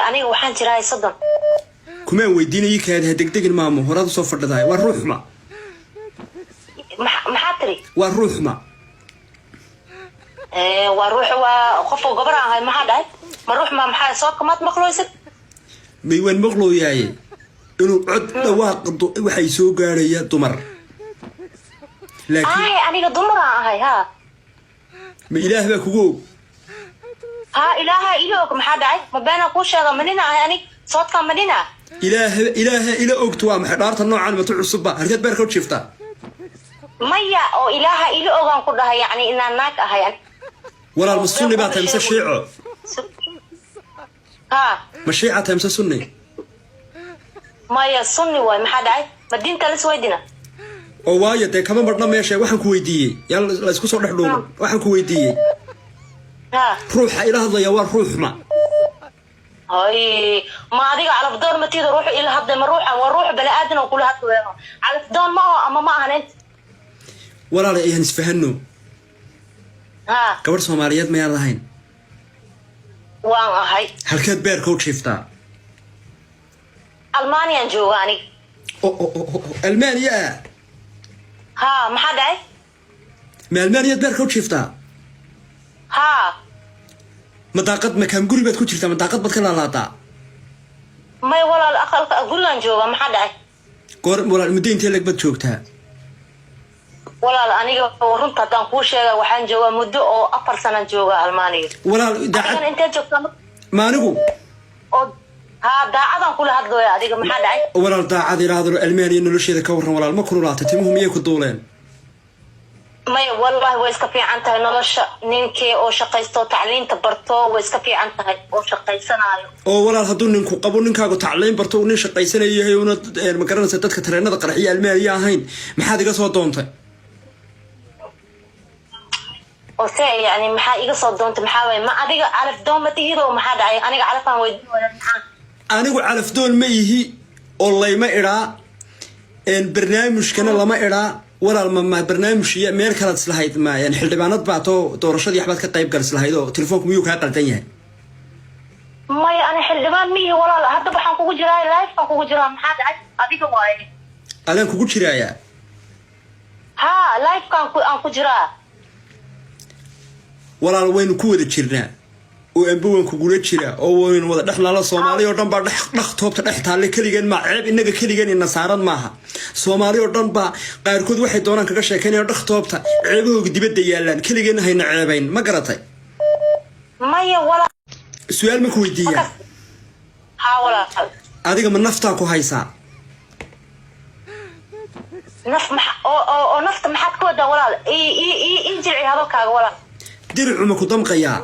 Aniga waxaan jiraa 30. Kumaan weydiinayay kaadi, ha degdegin maamo, horaad usoo fadhidahay. Waa ruuxma? Maxaa tiri? Waa ruuxma? Waa ruux, waa qofka gabar aan ahay. Maxaa dhahay? Ma ruux ma maxaa soo kamaad maqloysid? May, waan maqlooyaaye, inuu cod dhawaaq waxay soo gaadhaya dumar, laakiin Ay, aniga dumar aan ahay, ha. Ma Ilaah baa kugu og? Ha, Ilaaha ila og. Maxaa dhacay? Ma beenaan kuu sheega? Ma nina ahay anig? Soodkaa ma nina? Ilaaha, Ilaaha ila ogto. Waa maxay dhaarta noocan? Matu cusubba? Halkeed beerka u jiiftaa? Maya, oo Ilaaha ila ogaan ku dhahay, yacni inaan naag ahay. Walaal, ma Sunni baa tahay mise Shiico? Ha. Ma Shiica tahay mise Sunni? Maya, Sunni waay. Maxaa dhacay? Ma diinta lis weydina? Oo waayo dee, kama marhna meesha. Waxaan ku weydiiyey, yaan la isku soo dhex dhuuman, waxaan ku weydiiyey Ha. ruuxa ila hadlaya waa ruuxma? Hay, ma adiga calafdoon ma tida? Ruuxu ila hadlay ma ruuxa? Waa ruux bani aadan oo kula hadlayo. Calafdoon ma aho ama ma ahan inta? Walaal, ayaan isfahano. Ha. Gabadh Soomaaliyeed mayaan lahayn? Waan ahay. Halkeed beerka u jiiftaa? Almaaniyaan jooga aniga. O Almaaniya ah? Ha, maxaa dhacay? Ma Almaaniyaad beerka u jiiftaa? Ha. Ma daaqad, makaam guri baad ku jirtaa? Ma daaqad baad ka laalaadaa? May walaal, aqalka gurigaan jooga. Maxaa dhacay? Goor walaal, muddo intee leg baad joogtaa? Walaal, aniga runta haddaan kuu sheega, waxaan joogaa muddo oo 4 sanaan jooga Almaaniga. Walaal, daacad. Adigana intee joogtaa? Ma anigu? Oo ha, daacadaan kula hadlooya. Adiga maxaa dhacay? Walaal, daacad ila hadlo. Almaaniya nolosheeda ka warran walaal. Ma kululaatay? Timuhu miyay ku duuleen? Maya, wallahi way iska fiican tahay nolosha. Ninkii oo shaqaysto, tacliinta barto, way iska fiican tahay oo shaqaysanaayo. Oo walaal, hadduu ninku qabo, ninkaagu tacliin barto, uu nin shaqaysanayo yahay, una ma garanaysa dadka tareenada qarxiya Almaaniya ahayn, maxaad iga soo doontay? Oo se yani maxaa iga soo doontay? Maxaa waye? Ma adiga calafdoon ma tihid? Oo maxaa dhacay? Aniga calafaan weydiinaya, maxaa? Anigu calafdoon ma ihi oo layma idhaa, barnaamijkana lama idhaa. Walaal, ma barnaamij iyo meel kalaad islahayd? Ma xildhibaanad baa too doorashadii waxbaad ka qayb gal islahayd? Oo telefoonku miyuu kaa qaldan yahay? Maya, ani xildhibaan mihi walaal. Hadda waxaan kugu jiraa live baan kugu jiraa. Maxaa dhacay? Adiga waaye. Adaan kugu jiraayaa? Ha, livekaan ku aan ku jiraa. Walaal, waynu ku wada jirnaa oo amba waan kugula jiraa oo waynu wada dhex nala. Soomaali oo dhan baa dhex dhaq toobta dhex taalle. Keligeen maa ceeb, innaga keligeen ina saaran maaha. Soomaali oo dhan baa qaarkood waxay doonaan kaga sheekaynaya, dhaq toobta ceebahooga dibadda yaallaan. Keligeen hayna ceebayn, ma garatay? Maya walaal. Su-aal ma ku weydiiyaa? Ha walaal. Adiga ma naftaa ku haysaa? Naf maxa oo nafta maxaad ka wadaa walaal? Ii jilci hadalkaaga walaal. Diricu ma ku damqayaa?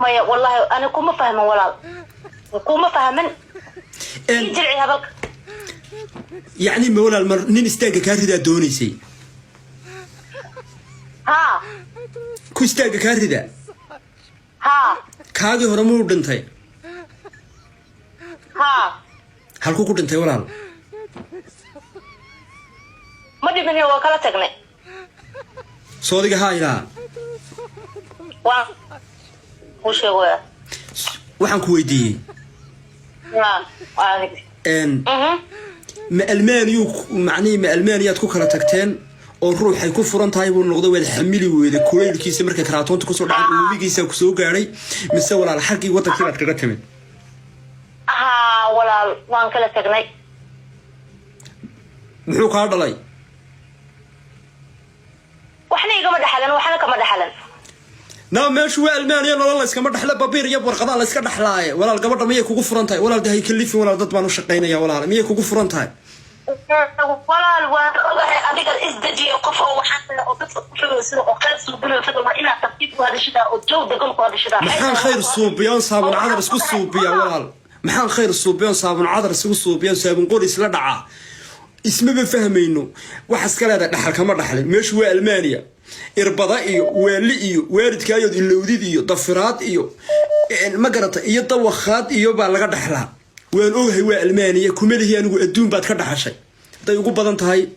Maya, wallahi ani kuma fahmin walaal, kuma fahmin. Ii jilci hadalka. Yacni ma walaal, ma nin istaagga kaa ridaa doonaysay? Ha. Ku istaagga kaa ridaa? Ha. Kaagii hore muu dhintay? Ha. Halkuu ku dhintay walaal? Ma dhimin, waa kala tagnay. Soodiga haa ilaa. Waan kuu sheegaya. Waxaan ku weydiiyey Ha. Ma Almaaniyuu, macnihii ma Almaaniyaad ku kala tagteen oo ruuxay ku furan tahay buu noqday, waad xamili weyday kulaylkiisa markay karaatoonta kusoo dhacay, uumigiisa kusoo gaadhay, mise walaal xaggii wadankii baad kaga timid? Ha walaal, waan kala tagnay. Muxuu kaa dhalay? Waxna igama dhexalan, waxna kama dhexalan. Naa, meeshu waa Almaaniya, nolol la iskama dhexle, babiir iyo warqadaa la iska dhexlaaye. Walaal, gabadha miyay kugu furan tahay? Walaal, de hay kalifin walaal, dad baan u shaqaynaya. Walaal, miyay kugu furan tahay? Walaal, waan ogahay. Adiga isdejiyo. Qof oo waxaa tahay oo dadka ku fogeysa oo khayr suubinaysa, waa inaad tartiib ku hadashidaa oo jow degan ku hadashidaa. Maxaan khayr suubiyoon saabun cadar isku suubiya walaal? Maxaan khayr suubiyoon saabun cadar isugu suubiyoon saabun qori isla dhaca? Ismaba fahmayno. Waxa iska leedahay dhaxal kama dhaxlin. Meeshu waa Almaaniya, irbada iyo waali iyo waalidkaayood ilowdid iyo dafiraad iyo ma garata iyo dawakhaad iyo baa laga dhaxlaa. Waan ogahay waa Almaaniya. Kumalihi anigu adduun baad ka dhaxashay. Hadday ugu badan tahay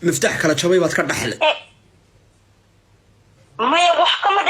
miftaax kala jabay baad ka dhaxlay. Maya, wax kama.